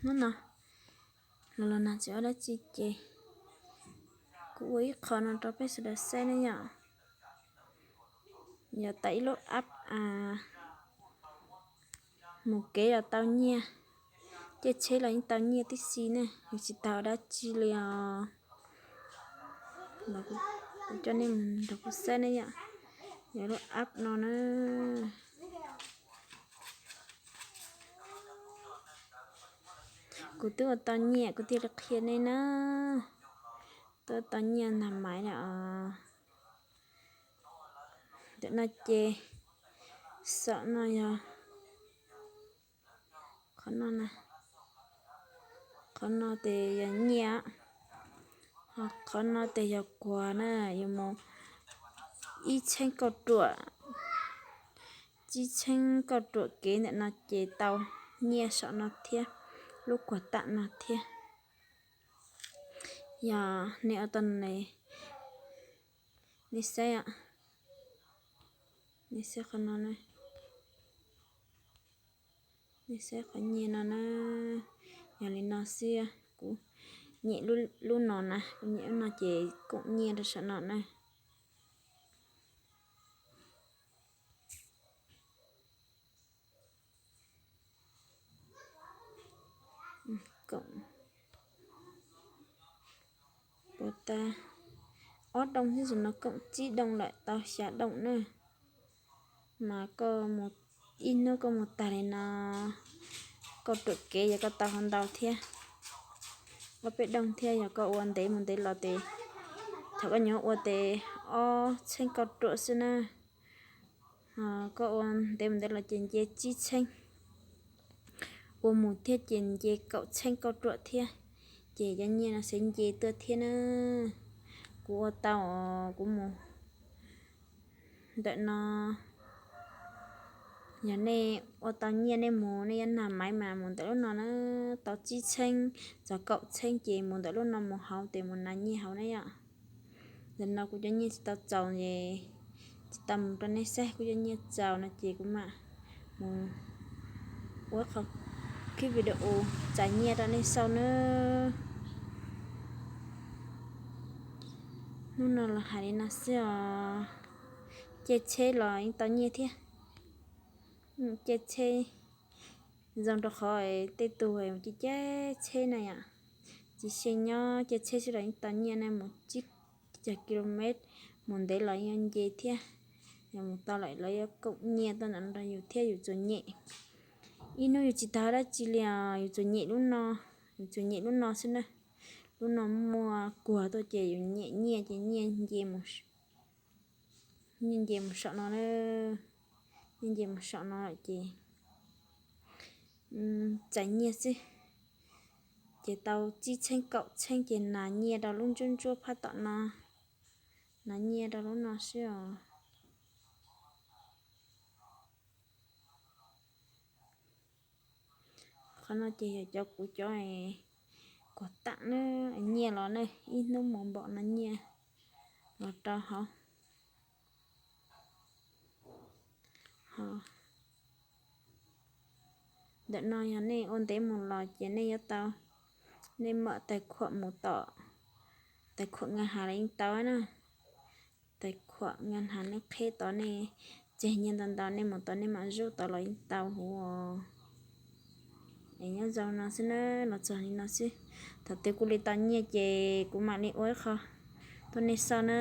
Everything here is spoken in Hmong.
Hnub no los los nag tsis ua dab tsi ces kuv ua ib qho no rau peb sawv daws saib ne yom. Yog tau ib lub app mus kev los tau nyiaj, caij tsheb los yeej tau nyiaj tib si ne, yus tsis tau dab tsi li os. Kuv coj nej mus nrog kuv saib ne yom, yog lub app no na. Kuv twb ua tau nyiaj kuv thiaj li qhia nej na. Twb ua tau nyiaj nag maiv na os. Ntawm no ces saum no yog qhov no na, qhov no ces yog nyiaj, ho qhov no ces yog kuag na, yuav mus ib txheeb kauj ruam, tsib txheeb kauj ruam kev ntawm no ces tau nyiaj saum no thiab, lub kuag tam no thiab. Yog nej ua tau ne, nej saib, nej saib qhov no, nej saib qhov nyiaj no na. Yog li no xwb, kuv nyem lub no na, kuv nyem lub no ces koom nyiaj rau saum no na. Koom, puas tas ob dooj xwb, tam no koom tsib dooj lawm tau xya dooj na. Mas koj mus, ib hnub koj mus tag li no, kauj ruam kev yog koj tau ho ntau thiab, ob peb dooj thiab. Yog koj ua ntev mus ntev los ces, thaum koj nyuam ua ces ob txheeb kauj ruam xwb na. Koj ua ntev mus ntev los ces nce tsib txheeb, ua mus thiab ces nce kaum txheeb kauj ruam thiab, ces cov nyiaj no xav nce tuaj thiab na. Kuv ua tau, kuv mus ntawm no, yog nej ua tau nyiaj nej mus, nej yuav nag maiv mas mus ntawm lub no na, tau tsib txheeb txog kaum txheeb ces mus ntawm lub no mus hauv ces mus nas nyiaj hauv na yom. Ntawm no kuv cov nyiaj tsis tau txaus es tsis tau mus rau nej saib, kuv cov nyiaj txaus no ces kuv mam mus ua qhov clip video txais nyiaj rau nej saib na. Hnub no los hais li no xwb os, caij tsheb los yeej tau nyiaj thiab. Caij tsheb zoo rau qhov tej tug caij caij tsheb na yom, tsis xyeej nyob caij tsheb xwb los yeej tau nyiaj na, mus tsib caug ki lo mev, mus ntev los yeej nce thiab. Yog mus tau lawm los yuav koom nyiaj tuaj ntawm no rau yus thiab yus txom nyem. Ib hnub yus tsis tau dab tsi li os, yus txom nyem lub no, yus txom nyem lub no xwb na. Lub no muaj kuag tuaj ces yus nyem nyiaj ces nyiaj nce mus, nyiaj nce mus saum no, nyiaj nce mus saum no lawm ces txais nyiaj xwb. Ces tau tsib txheeb kaum txheeb ces nas nyiaj rau lub ntsuab ntsuab phab tom no, nas nyiaj rau lub no xwb os. Qhov no ces yog cov kuv cov kuag tam na, nyiaj los na, ib hnub mus npaum no nyiaj los rau hauv. Ho ntawm no yog nej ua ntev mus los ces nej yuav tau, nej mam tais khuam mus tom tais khuam nkas has los yeej tau na. Tais khuam nkas has nej qheb tod, nej tseg nyiaj ntau ntau nej mus tod nej mam zuj tod los yeej tau huv os. Es nyob zoo no xwb na, los txog li no xwb. Thaum twg kuv li tau nyiaj ces kuv mam li ua ib qho tuaj nej saib na.